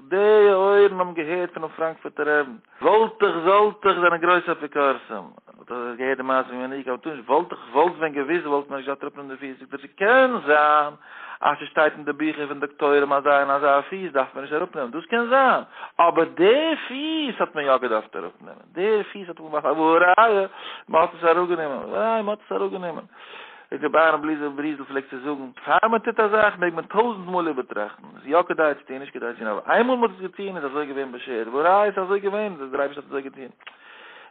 די אויערן האבן געהערט פונעם פראנקפורטער רעבן, וואלט איך זאלט איך זענען גרויסע אפיקורסים, האט ער געהערט די מעשה פון ינוקא, אבער טו נישט, וואלט איך וואלט ווען געוויסט וואלט מען נישט געדארפט אראפנעמען די פיס, זאגט ער ס'קען זיין אז ס'שטייט אין די ביכער פון דאקטוירים אזא און אזא פיס דארף מען נישט אראפנעמען, דאס קען זיין, אבער די פיס האט מען יא געדארפט אראפנעמען, די פיס האט מען געדארפט, והא ראיה, מען האט עס אראפגענומען, והא ראיה מען האט עס אראפגענומען. ווי רבי אהרן בליזער בריזל פלעגט צו זאגן, פאר מען טוט א זאך מעג מען טויזנט מאל איבערטראכטן, איז יא כדאי צו טון נישט כדאי צו טון, אבער איינמאל מען האט עס געטון איז אזוי געווען באשערט, והא ראיה ס'איז אזוי געווען, דער אייבערשטער האט אזוי געטון.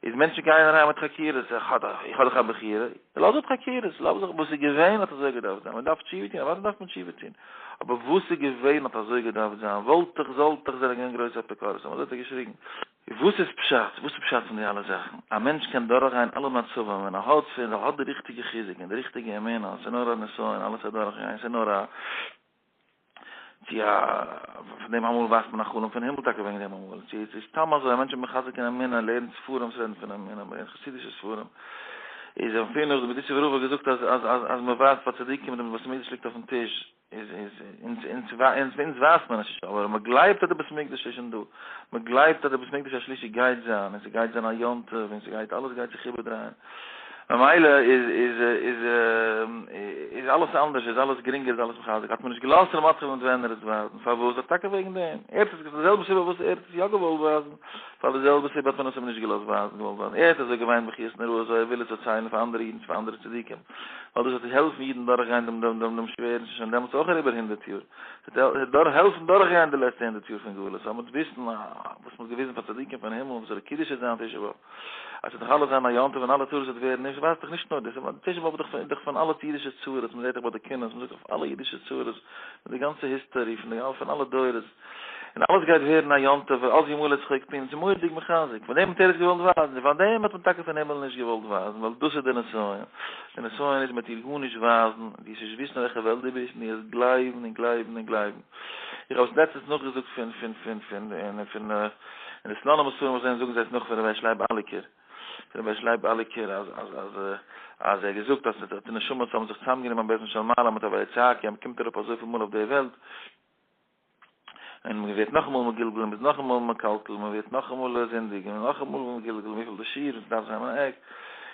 איז מענטשן גייען אריין מיט חקירות, איך האב דאך איך האב דאך א בחירה, לאז אפ חקירות, לאז זיך, וואס איז געווען האט אזוי געדארפט זיין, מען דארף תשובה טון, אוודאי דארף מען תשובה טון, אבער וואס איז געווען האט אזוי געדארפט זיין, וואלט איך זאלט איך זענען געווען גרויסע אפיקורסים, אזוי האט ער געשריגן. וואס איז פשט? וואס איז פשט פון די אלע זאכן? א מענטש קען דורכגיין אלע מצבים ווען ער האט ווען ער האט די ריכטיגע חיזוק און די ריכטיגע אמונה אז ס'איז נאר א נסיון אלעס וועט דורכגיין ס'איז נאר א צו א פון דעם אמאל ווייזט מען א חלום פון הימל טאקע וועגן דעם אמאל צו עס איז סתם אזוי א מענטש איז מחזק אין אמונה לערנט ספרים וואס רעדן פון אמונה מ'לערנט חסידישע ספרים איז אפילו נאך די בארדיטשובער רב האט געזאגט אז אז אז אז מ'ווייזט פאר צדיקים דעם בית המקדש ליגט אויפן טיש איז איז אונז אונז אונז אונז ווייסט מען עס נישט אבער מען גלייבט אז די בית מקדש איז שוין דא, מען גלייבט אז די בית מקדש השלישי גייט זיין און ס'גייט זיין א יום טוב און ס'גייט אלעס גייט זיך איבערדרייען ממילא איז איז איז איז אלעס אנדערש איז אלעס גרינגער איז אלעס מחזק האט מען נישט געלאזט ר' מרדכי פון ווענער עס ווייזן פארוואס זאגט טאקע וועגן דעם ער האט עס די זעלבע סיבה וואס ער האט עס יא געוואלט ווייזן פאר די זעלבע סיבה האט מען עס אים נישט געלאזט ווייזן געוואלט ווייזן ער האט אזוי געוויינט בכיות נוראות אזוי ער וויל עס דערציילן פאר אנדערע אידן פאר אנדערע צדיקים ווייל דאס וועט העלפן אידן דורכגיין דעם דעם דעם דעם שווערן, ס'איז שוין דעמאלטס אויך אריבער הונדערט יאר, ס'וועט דורך העלפן דורכגיין די לעצטע הונדערט יאר פון גלות, אז מ'וועט וויסן וואס מ'האט געוויזן פאר צדיקים פון הימל, וואס זאל קידוש וועט זיין תשעה באב, אז ס'וועט דאך אלעס זיין א יום טוב און אלע צרות וועט ווערן נישט, ווייסט דאך נישט נאר דאס, תשעה באב איז דאך פון אלע אידישע צרות, מ'זעט דאך ביי די קינות, מ'זאגט אויף אלע אידישע צרות, מיט די גאנצע history פון די פון אלע דורות. און אלעס גייט ווערן א יום טוב, ואז ימלא צחוק פינו, ס'איז מורא'דיג מחזק, פאר דעם האט ער עס געוואלט ווייזן, און פאר דעם האט מען טאקע פון הימל נישט געוואלט ווייזן, ווייל דאס איז די נסיון, די נסיון איז מ'וועט דיר גארנישט ווייזן, דו וועסט נישט וויסן אין וועלכע וועלט דו ביסט, און דו וועסט גלייבן און גלייבן און גלייבן. איך האב עס לעצטענס נאכגעזאגט פון פון פון פון פון אין די סלאנימער ספרים וואס זענען זאגן זיי עס נאך פון ר' הערש לייב אליקער, פון רבי הערש לייב אליקער אז אז אז אז ער האט געזאגט אז די נשמות האבן זיך צוזאמגענומען בית דין של מעלה מיט א ויצעקו אז מ'קומט אראפ אזויפיל מאל אויף די וועלט, און מען ווערט נאכאמאל מגולגל און מען איז נאכאמאל מקלקל, מען ווערט נאכאמאל זינדיג און נאכאמאל מגולגל, וויפיל די שיעור עס דארף זיין אן עק,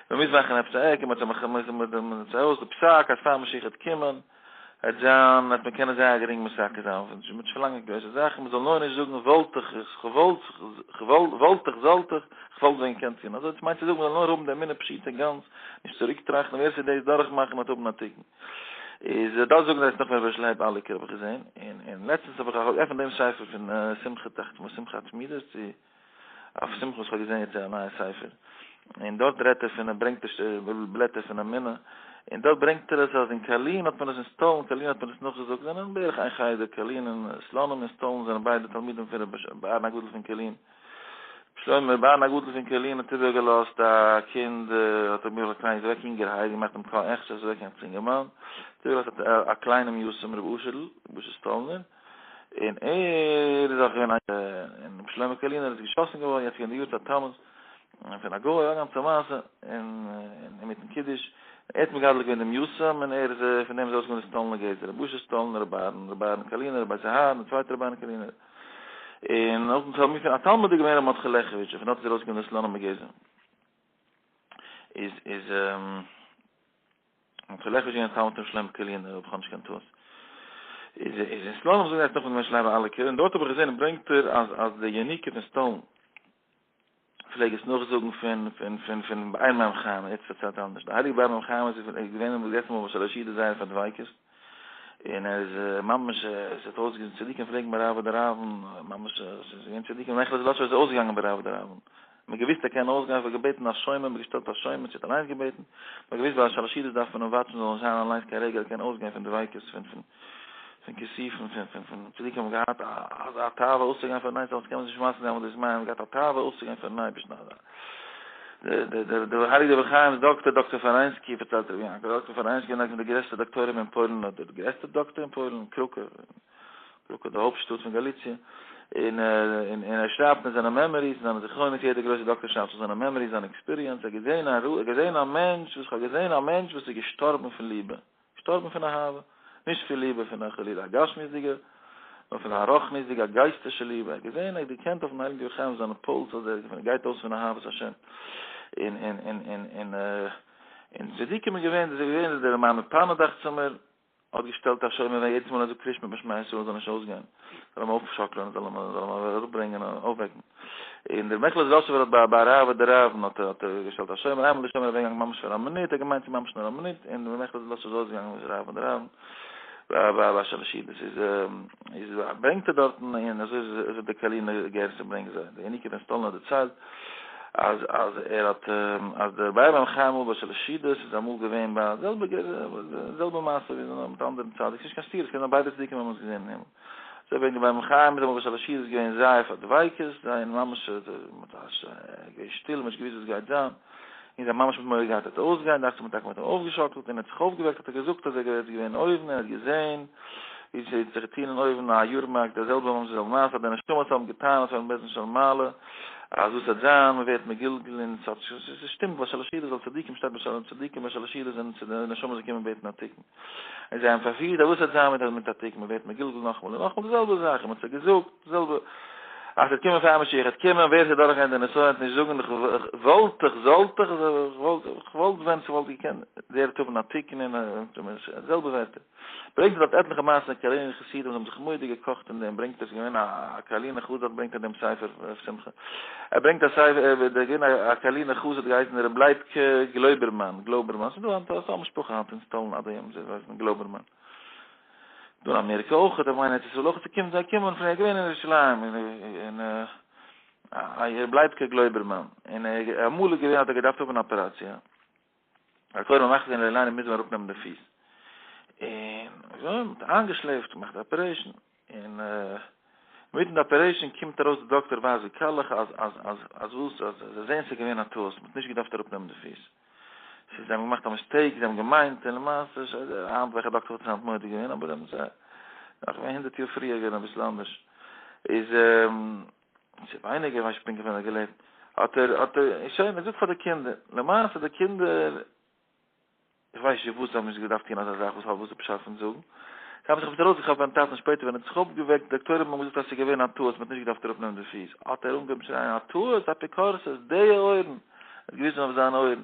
מען מוז מאכן עפעס א עק, און מען האט מען האט ארויס די פסק אז פאר משיח וועט קומען וועט זיין וועט מען קענען זייער גרינג מתקן זיין, מען וועט נישט פארלאנגען גרויסע זאכן, מען זאל נאר נישט זאגן וואלט איך, כ'וואלט, כ'וואלט, וואלט איך, זאלט איך, כ'וואלט ווען געקענט טון, אזוי מיינט צו זאגן מען זאל נאר האבן די אמונה פשוטה גאנץ, נישט צוריק טראכטן, ווער ס'וועט דאס דורכמאכן וועט האבן א תיקון. איז דאס זאגן זיי עס נאך פון רבי שלעפ אליקער האב איך געזען, און און לעצטענס האב איך געעפענט דעם ספר פון שמחה תחת שמחה התמידות צו אויף שמחה וואס איך האב געזען יעצט א נייע ספר, און דארט רעדט ער פון ער ברענגט בלעטער פון אמונה, און דארט ברענגט ער עס אז אין קארלין האט מען עס אין סטאלין קארלין האט מען עס נאכגעזאגט זענען בערך איין חדר קארלין און סלאנים און סטאלין זענען ביידע תלמידים פון רבי אהרן הגדול פון קארלין. שלמה אהרן הגדול פון קערלין האט איבערגעלאזט א קינד, האט ער מיר א קליין, איז אוועק יונגערהייט, געמאכט דעם קאר עכט איז אוועק אלס אינגערמאן, האט איבערגעלאזט א קליינעם יתום ר' אשר'ל, ר' אשר סטאלנער, און ער איז אויך געווען א, און ר' שלמה קערלינער איז געשאסן געווארן, יעצט געווען די יארצייט תמוז, פון א גוי, א גאנצע מעשה, און אינמיטן קידוש, ער האט מגדל געווען דעם יתום, און ער איז, פון דעם איז ארויסגעקומען די סטאלנער גזע, ר' אשר סטאלנער, ר' אהרן, ר' אהרן קערלינער, ר' בית אהרן, דער צווייטער ר' אהרן קערלינער. און נאכדעם תלמיד פון א תלמיד איז געווען ר' מרדכי לעכעוויטש און פון דארט איז ארויסגעקומען די סלאנימער גזע איז איז מרדכי לעכעוויטש געווען א תלמיד פון שלמה קארלינער אויב איך האב נישט קיין טעות איז איז אין סלאנים זאגן זיי עס נאך פון משה לייב אליקער און דארט האב איך געזען ברענגט ער אז אז די יניקה פון סטאלין פלעג עס נאכזאגן פון פון פון פון באר מים חיים, יעצט פארציילט אנדערש, די הייליגע באר מים חיים איז געווען און געזעצן ביי שלש סעודות זייער פארדביקות, און ער איז ממש עס האט אויסגעזען צדיקים פלעגן ביי רב דרבן, ממש עס איז געווען צדיקים מעכל זלאטשוב איז אויסגעגאנגען ביי רב דרבן, מען האט געוויסט ער קען אויסגיין, ער האט געבעטן א שומר, מען האט געשטעלט א שומר, צו האט אליינס געבעטן, מען האט געוויסט ביי שלש סעודות דארף מען אים וואטשן זאל נישט זיין אליינס קיין רגע ער קען אויסגיין פון דביקות פון פון פון כיסופים פון פון פון צדיקים האבן געהאט אזא תאווה אויסצוגיין פארן אייבערשטן אלס קען מען זיך נישט משיג זיין וואס דאס מיינט, געהאט א תאווה אויסצוגיין פארן אייבערשטן אזא דער דער דער הייליגער דברי חיים'ס דאקטער דאקטער פאראינסקי פארציילט רבי יעקב דאקטער פאראינסקי איז איינער פון די גרעסטע דאקטוירים אין פוילן אדער דער גרעסטער דאקטער אין פוילן קראקע קראקע די הויפט שטאט פון גאליציע און און און ער שרייבט אין זיינע memories אין זיינע זכרונות יעדער גרויסער דאקטער שרייבט זיך זיינע memories זיין experience ער האט געזען א ער האט געזען א מענטש וואס כ'האב געזען א מענטש וואס איז געשטארבן פון ליבע געשטארבן פון אהבה, נישט פון ליבע פון א חלילה א גשמיות'דיגע. נאר פון א רוחניות'דיגע א גייסטישע ליבע, ער האט געזען, ער האט געקענט אויפן הייליגן דברי חיים זיינע פולס אז ער גייט אויס פון אהבת השם, און און און און און און צדיקים איז געווען, דאס איז געווען דער רמ"ע מפאנו דאכט זיך מיר, האט געשטעלט א שומר ווען יעדעס מאל ער זאגט קרישמע ביי שמע ישראל זאל נישט אויסגיין, זאל אים אויפשאקלען, זאל אים זאל אים אראפברענגען און אויפוועקן. און דער מעכעלע זאשעווער האט ביי ביי רב דרבן האט ער האט ער געשטעלט א שומר, איינמאל איז דער שומר אוועקגעגאנגען ממש פאר א מינוט, ער האט געמיינט ס'איז ממש נאר א מינוט, און דער מעכעלע זאשעווער איז אויסגעגאנגען מיט רב דרבן ביי ביי ביי שלש סעודות איז איז ברענגט ער דארטן און אזוי איז אזוי די קארלינער גירסא ברענגט זיי, דער ינוקא פון סטאלין האט דערציילט אז אז ער האט אז דער באר מים חיים אמאל ביי שלש סעודות איז אמאל געווען ביי זעלבע זעלבע מעשה ווי נאר מיט אנדערן צדיק, ס'נישט קיין סתירה, ס'קען זיין ביידע צדיקים האבן עס געזען אין הימל. אזוי וועגן דער באר מים חיים איז אמאל ביי שלש סעודות געווען זייער פארדווייקעס, זייער ממש געווען שטיל, מ'האט נישט געוואוסט וואס גייט זיין, און זיי ממש מיט מורא געהאט ער וועט אויסגיין, דאכט זיך מ'האט טאקע מיט אים אויפגעשאקלט און ער האט זיך אויפגעוועקט האט ער געזאגט אז ער איז געווען אויבן און ער האט געזען ווי ס'האט זיך געטון אין אויבן א יארמארק דער זעלבער ממש די זעלבע מעשה אז די נשמות האבן געטענה'ט פארן בית דין של מעלה אז וואס וועט זיין מ'ווערט מגולגל און ס'האט ס'שטימט ביי שלש סעודות ווייל צדיקים שטייט ביי שלש צדיקים ביי שלש סעודות זענען די נשמות געקומען בעטן א תיקון און זיי האבן פארפירט אז וואס וועט זיין מיט מיט א תיקון מ'ווערט מגולגל נאכאמאל און נאכאמאל די זעלבע זאך און מ'האט זיי געזאגט די זעלבע אז ס'וועט קומען פאר משיח וועט קומען ווער ס'וועט דורכגיין די נסיון וועט נישט זאגן איך וואלט איך זאלט איך איך וואלט ווען ס'וואלט געקענט דער וועט האבן א תיקון און די זעלבע ווערטער. ברענגט ער דארט עטליכע מעשות אין קארלינער חסידים וואס האבן זיך מורא'דיג געקאכט אין דעם, ברענגט ער ס'איז געווען א קארלינער חסיד דארט ברענגט ער דעם ספר ר' שמחה, ער ברענגט א ספר דער געווען א קארלינער חסיד געהייסן ר' לייבקע גלויבערמאן, גלויבערמאן, ס'איז דא היינט אסאך משפחה היינט אין סטאלין עד היום זיי ווייסן גלויבערמאן, דא אין אמעריקע אויך, איך מיין ארץ ישראל אויך, ס'קומט זיי קומען פון ער איז געווען אין ירושלים און ר' לייבקע גלויבערמאן, און אמאל איז געווען האט ער געדארפט האבן אן אפעראציע. א קודם מאכט זיין אליין מוז מען אראפ נעמען די פיס און אזוי מ'האט איינגעשלעפט געמאכט די operation און אינמיטן די operation קומט ארויס די דאקטער ווייזט ווי קאלעך אז אז אז אז וואס אז זיי זעהן ס'איז געווען א טעות מ'האט נישט געדארפט אראפ נעמען די פיס ס'איז זיי האבן געמאכט א mistake זיי האבן געמיינט און למעשה היינט וועלכע דאקטער וואלט עס היינט מודה געווען אבער דעמאלטס נאך געווען הונדערט יאר פריער געווען אביסל אנדערש איז צו ווייניגער ווייסט פונקטליך ווען ער האט געלעבט, האט ער האט ער שוין ער זאגט פאר די קינדער, למעשה די קינדער, איך ווייס נישט וואס זיי האבן נישט געדארפט טון אזא זאך, וואס וואס איז פשט פון זאגן, זיי האבן זיך עפעס ארויסגעכאפט ביים טאטן שפעטער ווען ער האט זיך אויפגעוועקט, די דאקטוירים האבן געזאגט אז ס'איז געווען א טעות, מ'האט נישט געדארפט אראפנעמען די פיס, האט ער אנגעהויבן שרייען א טעות? אפיקורסות, די אויערן! ער האט געוויזן אויף זיינע אויערן,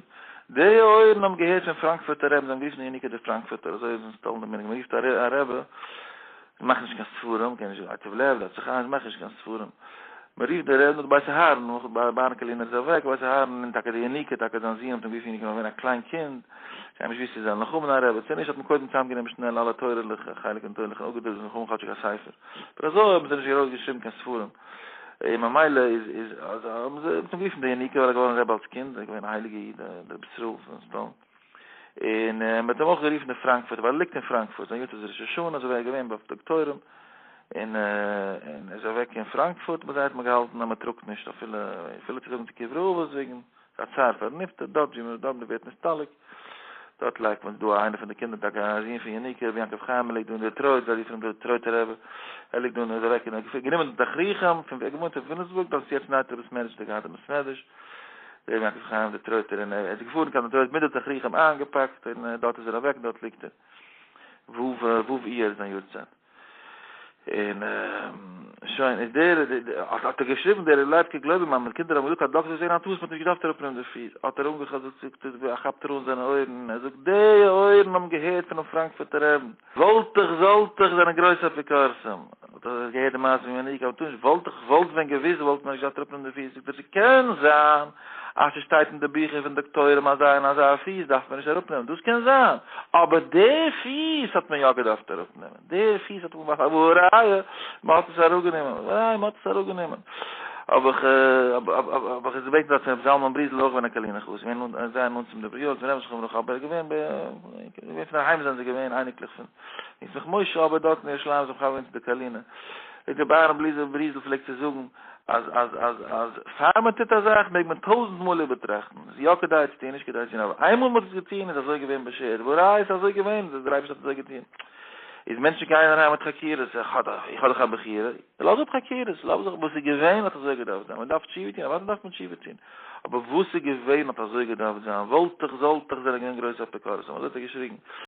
די אויערן האבן געהערט פון פראנקפורטער רבי, זיי האבן גערופן ינוקא דער פראנקפורטער, אזוי איז אין סטאלין די מנהג, מ'רופט א רבי, זיי מאכן נישט קיין ספרים, קען נישט ייטב לב, דארף זיך איין, זיי מאכן נישט קיין ספרים. מען רופט דער רבי נאך בית אהרן, נאך ביי אהרן קארלינער איז אוועק, בית אהרן און טאקע די ינוקא, טאקע זיין זון האט אים גערופן ינוקא נאך געווען א קליין קינד, זיי האבן נישט געוואוסט צו זיי זאלן נאך האבן א רבי צו נישט, האט מען קודם צוזאמגענומען שנעל אלע תורה'לעך, א חלק פון תורה'לעך און אפגעדרוקט זיי זאלן האבן כאטשיג א ספר. אבער אזוי האבן זיי נישט ארויס געשריבן קיין ספרים. און ממילא איז איז אז האבן זיי אים גערופן די ינוקא ווייל ער איז געווארן רבי אלס קינד, ער איז געווען א הייליגע איד דער רבי ישראל פון סטאלין. און מען האט אים אויך גערופן אין פראנקפורט ווייל ער ליגט אין פראנקפורט, זיין יארצייט איז ראש השנה, אזוי ווי ער איז געווען ביי דאקטוירים, און און ער איז אוועק אין פראנקפורט, ביי זיי האט מען געהאלטן אז מען טראגט נישט אפילו אפילו צו זאגן צו קברי אבות וועגן א צער פארן נפטר, דארט ווי מען דארט מען ווערט נסתלק, דארט לייגט מען, ס'דא איינער פון די קינדער טאקע א זון פון ינוקא, רבי יעקב חיים, ער ליגט דא אין דעטרויט, זיי רופן אים דער דעטרויטער רבי, ער ליגט דא און ער איז אוועק און ער האט גענומען די תכריכים פון ווי ער האט געוואוינט אין וויליאמסבורג, דארט איז יעצט נייטרא בית מדרש, האט ער געהאט די בית מדרש. ר' יעקב חיים דעטרויטער און ער איז געפארן קיין דעטרויט מיט די תכריכים איינגעפאקט און דארט איז ער אוועק דארט ליגט ער ו' ו' אייר איז זיין יארצייט און שוין איז דער האט ער געשריבן דער ר' לייבקע גלויבערמאן מיט קינדער האבן געזאגט אז דאקטער זעהן א טעות מ'האט נישט געדארפט אראפנעמען די פיס האט ער אנגעכאפט כאפט ער אן זיינע אויערן ער זאגט די אויערן האבן געהערט פונעם פראנקפורטער רעבן וואלט איך זאלט איך זענען גרויסע אפיקורסים. האט ער געהערט די מעשה פון ינוקא, אבער טו נישט, וואלט איך וואלט ווען געוויסט וואלט מען נישט געדארפט אראפנעמען די פיס, זאגט ער ס'קען זיין אז ס'שטייט אין די ביכער פון דאקטוירים אזא און אזא פיס דארף מען נישט אראפנעמען, דאס קען זיין, אבער די פיס האט מען יא געדארפט אראפנעמען, די פיס האט מען געדארפט, והא ראיה מען האט עס אראפגענומען, והא ראיה מען האט עס אראפגענומען. האב איך האב איך עס געבעטן דארט פון רבי זלמן בריזל אויך געווען א קארלינער חסיד, געווען זייער נאנט צום דברי יואל, צום רבי זכרונו לברכה, אבער ער איז געווען געווען פון דערהיים זענען זיי געווען אייניקלעך פון ישמח משה, אבער דארט אין ירושלים זיי האבן חבר געווען צו די קארלינער. רבי אהרן בריזל בריזל פלעגט צו זאגן אז אז אז אז פאר מען טוט א זאך מעג מען טויזנט מאל איבערטראכטן, איז יא כדאי צו טון נישט כדאי צו טון, אבער איינמאל מען האט עס געטון איז אזוי געווען באשערט, והראיה איז אזוי געווען, דער אייבערשטער האט אזוי געטון. איז מענטשן גייען אריין מיט חקירות, איך האב דאך איך האב דאך א בחירה, לאז אפ חקירות, לאז אפ, וואס איז געווען האט אזוי געדארפט זיין, מען דארף תשובה טון, אוודאי דארף מען תשובה טון, אבער וואס איז געווען האט אזוי געדארפט זיין, וואלט איך זאלט איך זענען געווען גרויסע אפיקורסים, אזוי האט ער געשריגן.